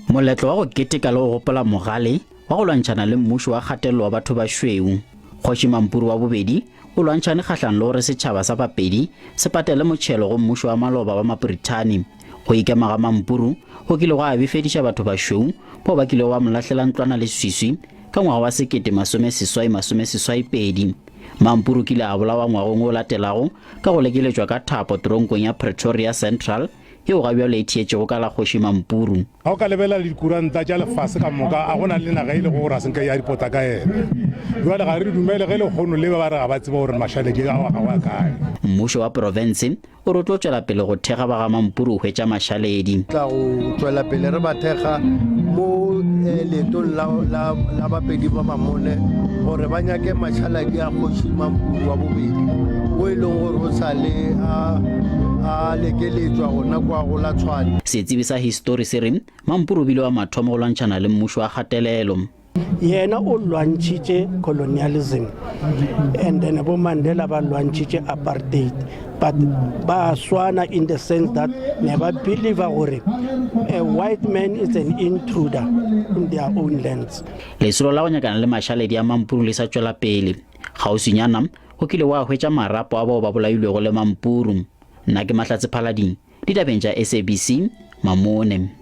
Moletlo wa go keteka le go gopola mogale wa go lwantšhana le mmušo wa kgatelelo wa batho bašweu, Kgoši Mampuru wa bobedi o lwantšhane kgahlanong le gore setšhaba sa Bapedi se patele motšhelo go mmušo wa maloba wa Mabrithani. Go ikema ga Mampuru go kile gwa befediša batho bašweu bao ba kilego ba mo lahlela ntlwana leswiswi ka ngwaga wa 1882. Mampuru o kile a bolawa ngwageng o latelago ka go lekeletšwa ka thapo toronkong ya Pretoria Central yeo ga bjalo e theetšego ka la Kgoši Mampuru. Ga o ka lebelela dikuranta tša lefase ka moka, a go na le naga e lego gore a se nka ya ripota ka yena. Bjale ga re dumele ge lehono le ba ba re ga ba tsebe gore mašaledi ao a gagwe a kae. Mmušo wa profense o re o tlo tšwela pele go thekga ba ga Mampuru go hwetša mašaledi. Tla go tšwela pele re ba thekga mo leetong la, la, la Bapedi ba Mamone gore ba nyake mašaladi a Kgoši Mampuru wa bobedi o e leng gore o sa le a a lekeletšwa gona kwa go la Tshwane. Setsebi sa histori se re Mampuru o bile wa mathomo go lwantšhana le mmušo wa kgatelelo. Yena o lwantšhitše colonialism and then bo Mandela ba lwantšhitše apartheid, but ba swana in the sense that ne ba believe gore a white man is an intruder in their own lands. Lesolo la go nyakana le mašaledi a Mampuru le sa tšwela pele. Kgauswinyana go kile gwa hwetša marapo a bao ba bolailwego le Mampuru. Nna ke Mahlatse Phalading, ditabeng tša SABC, Mamone.